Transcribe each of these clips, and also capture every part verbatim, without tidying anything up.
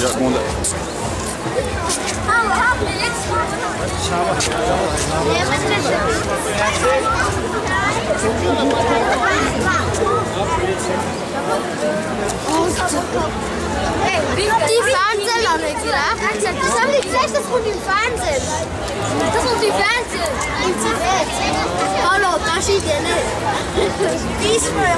ཡ་དགོངས་དག Die Fernseher an der Glas. Sammy, vielleicht das von dem Fernseher. Das ist die Fernseher. Hallo, da steht der nicht. Diesmal.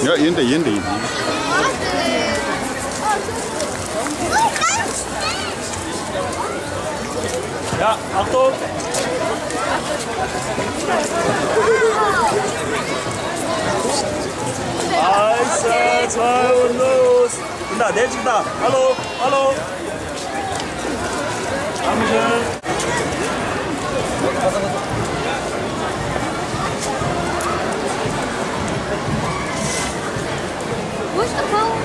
ཡ་ཡིན་ཏེ་ཡིན་ཏེ་ཡིན། ཡ་ཨ་ཏོ། ད་དེ་གཅིག་ད། ཧ་ལོ། ཧ་ལོ། ཨ་མི་ཤན། What's the phone?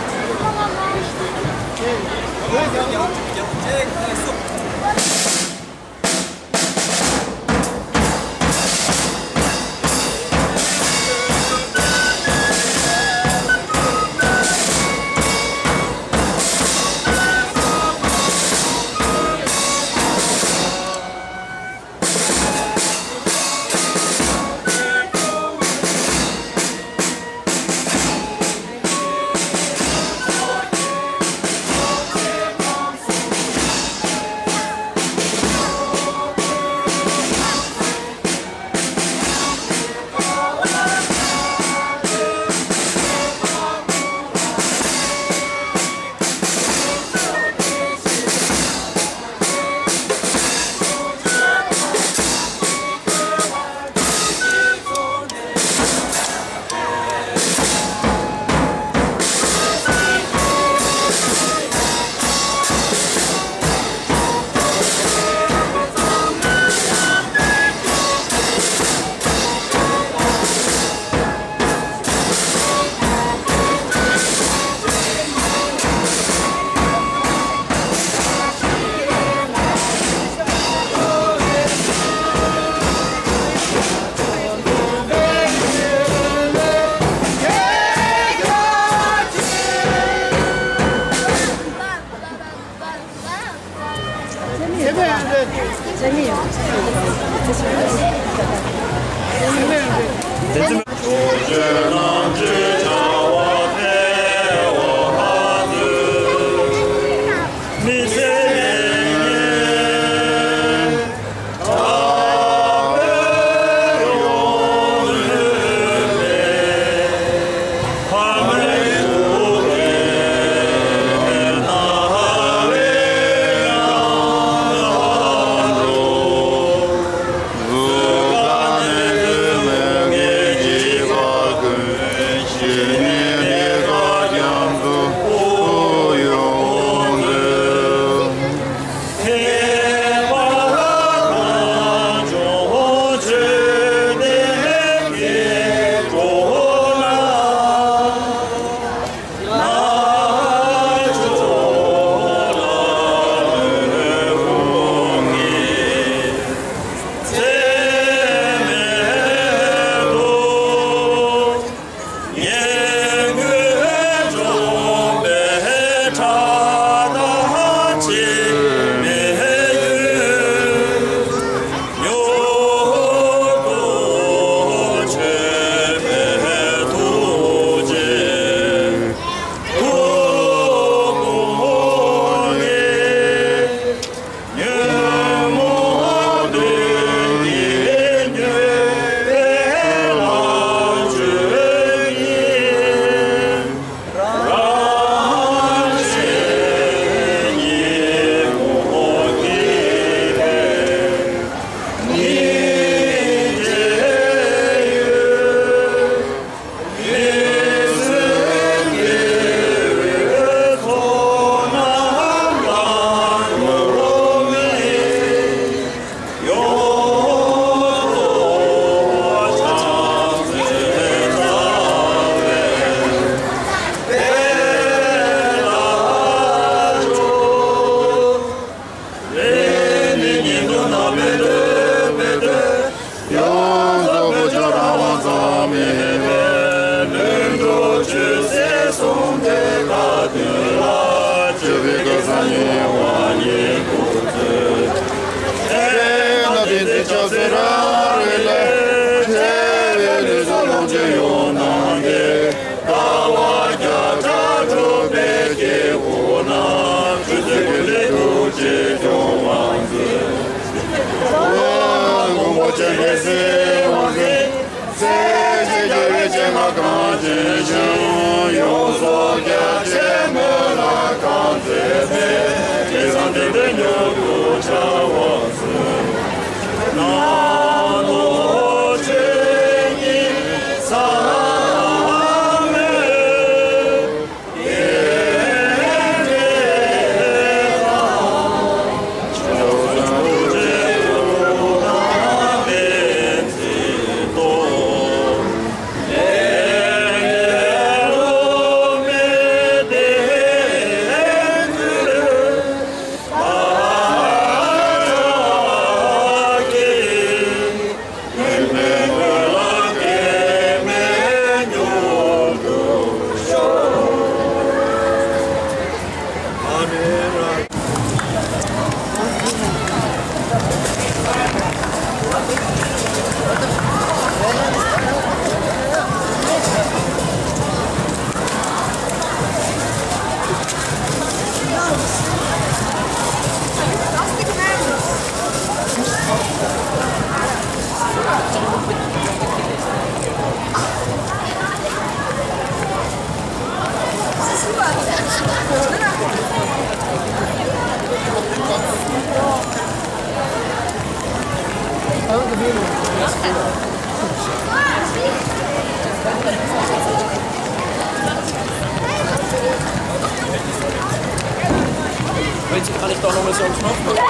Kann ich doch noch mal so einen Knopf drücken?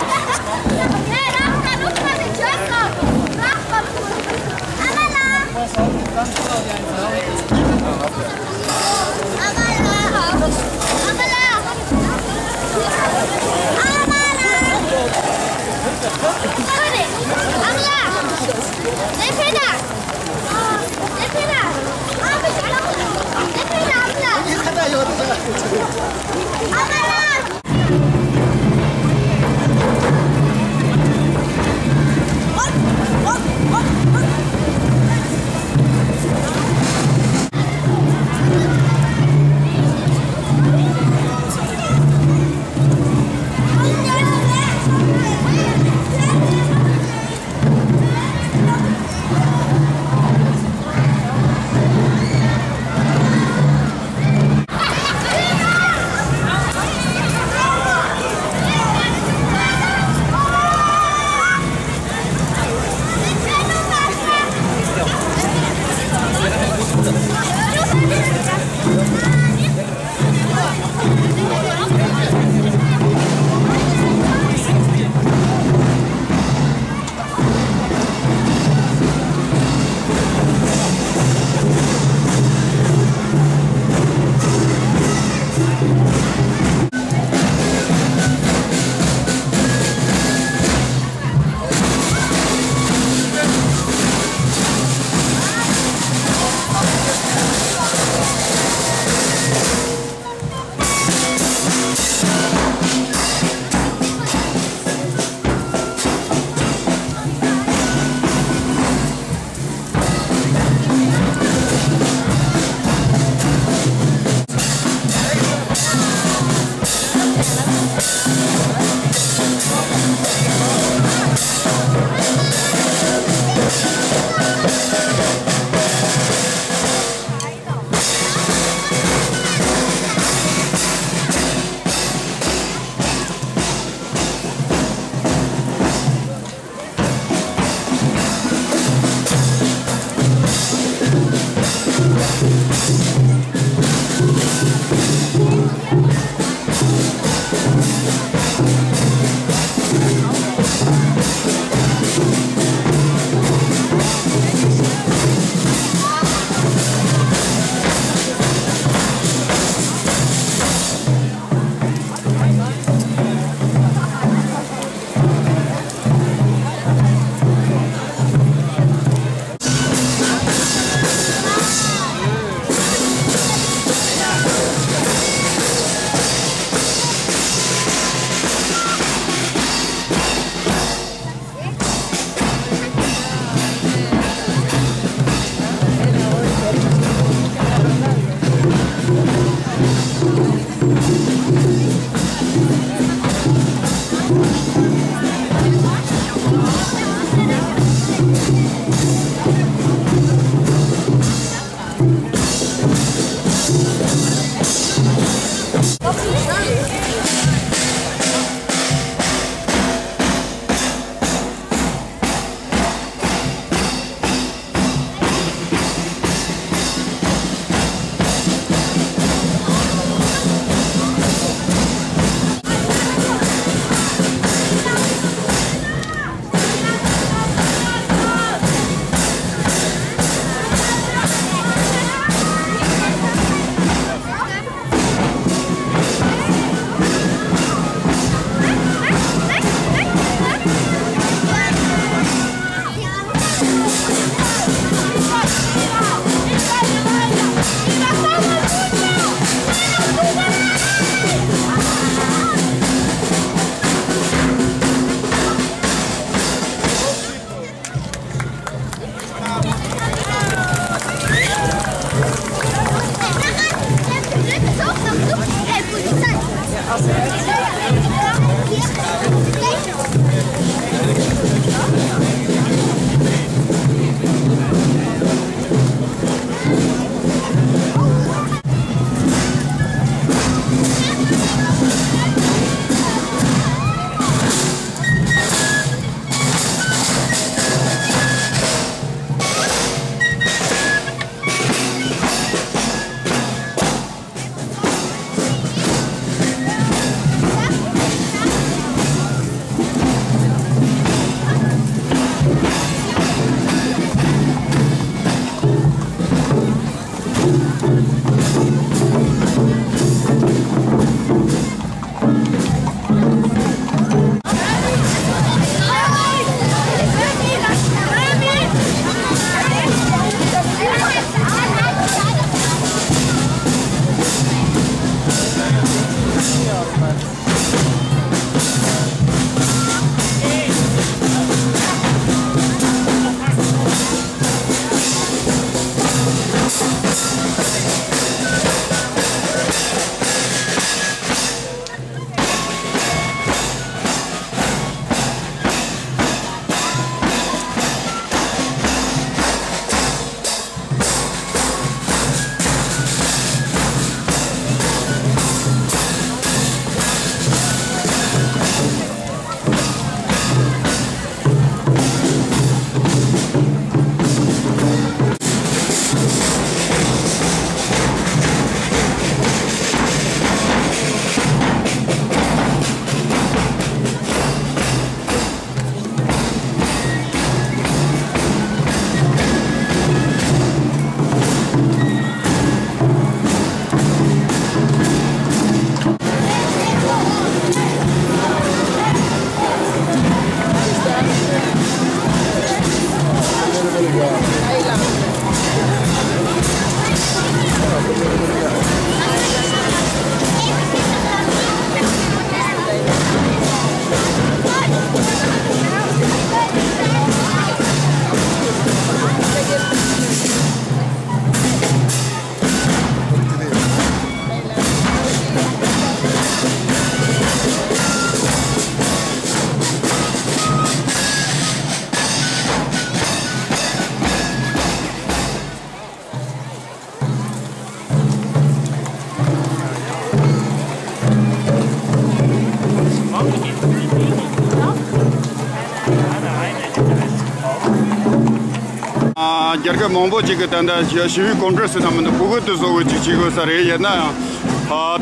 རྒྱལ་ཁབ་མང་པོ་ཅིག་གི་ད་ལྟ་ཞི་བའི་གོམ་བགྲོད་ཟེར་ན་མི་འདུག་ཕྲུ་གུ་དེ་ཚོ་གི་ཅིག་བྱེད་དགོས་ས་རེད། ཡིན་ན་ཡང་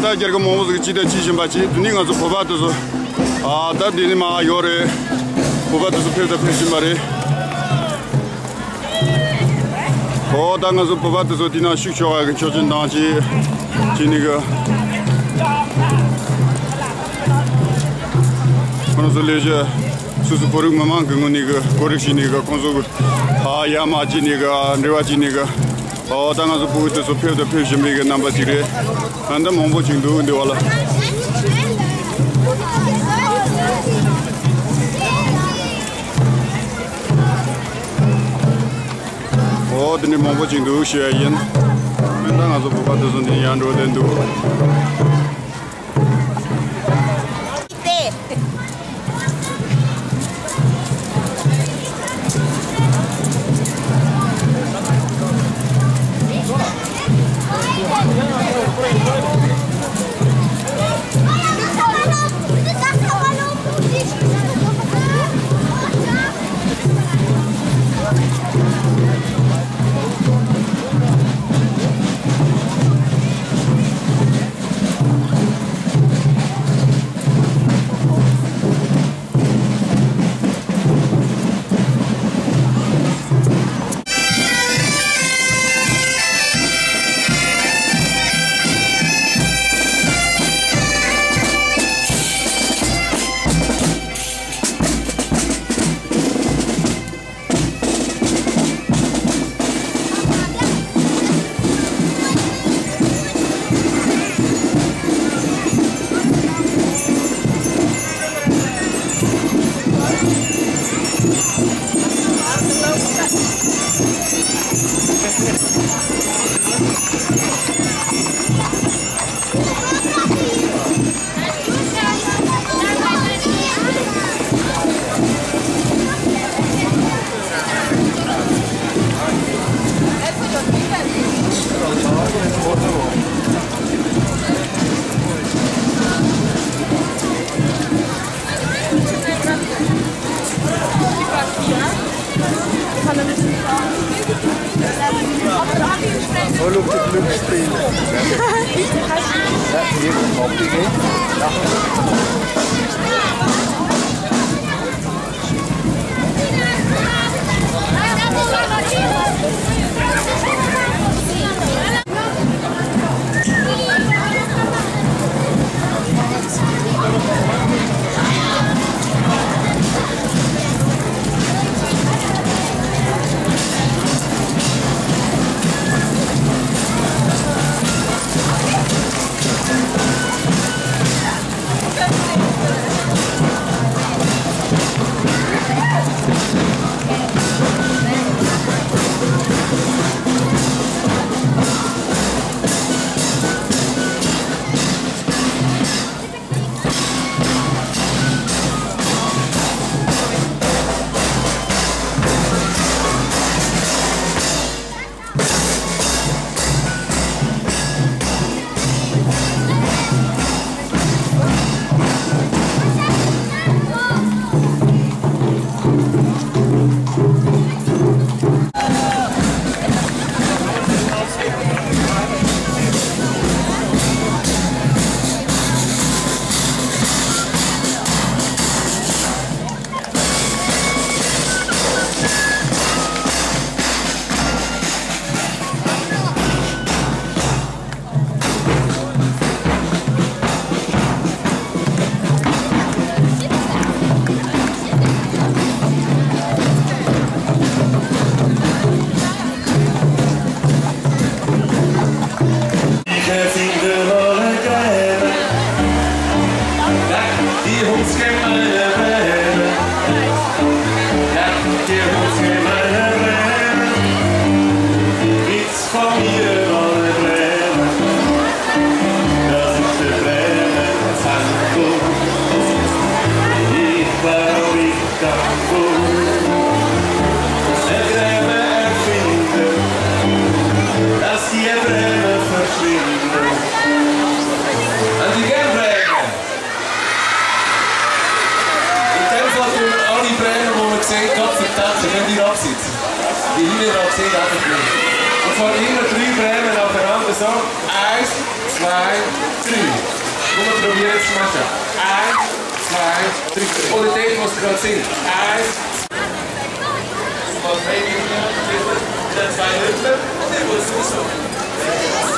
ད་རྒྱལ་ཁབ་མང་པོ་ཟིག་ཅིག་དང་ཅིག་བཞིན་པ་ཅིག་དེ་ནས་ང་ཚོ་བོད་པ་དེ་ཚོ་ད་དེ་ནས་མ་ཡོད་རེད། བོད་པ་དེ་ཚོ་ཕེབས་དང་ཕེབས་བཞིན་པ་རེད། ཨོ་ད་ང་ཚོ་བོད་པ་དེ་ཚོ་དེ་ན་ཤུགས་ཆོག་ག་གི་ཆོག་མཆན་དང་ཅིག་ཅིག་ནི་གི་ཁོང་ཚོ་ལས་བྱེད་སོ་སོ་བོད་རིགས་མི་མང་གི་ངོས་ནས་གི་གོ་རིག་བྱས་ནས་གི་ཁོང་ཚོ་གི་ཨ་ཡ་མ་བྱས་ནས་གི་འབྲེལ་བ་བྱས་ནས་གི་ཨོ་ད་ང་ཚོ་ཕྲུ་གུ་དེ་ཚོ་ཕེབས་དང་ཕེབས་བཞིན་པའི་གི་རྣམ་པ་ཅིག་རེད། ཨ་འདི་མང་པོ་ཅིག་འདུག་འདི་བ་ལ། ཨོ་དེ་འདྲའི་མང་པོ་ཅིག་འདུག་ཞུ་ཡ་ཡིན། མི་འདང་ང་ཚོ་བོད་པ་དེ་ཚོ་འདི་ཡར་འགྲོ་བསྡད་འདུག Oh, look, it looks pretty. That's it, copy again. In dem Fall tun wir alle Bremer, die wir sehen, Gott verdammt, wenn die ab sind. Die Linie noch zehn Jahre früher. Und zwar immer drei Bremen aufeinander, so. Eins, zwei, drei. Nur mal probieren zu machen. Eins, zwei, drei. Ohne Tempo, was gerade sind. Eins, zwei, drei. Wieder zwei Hüpfen. Und dann musst du so.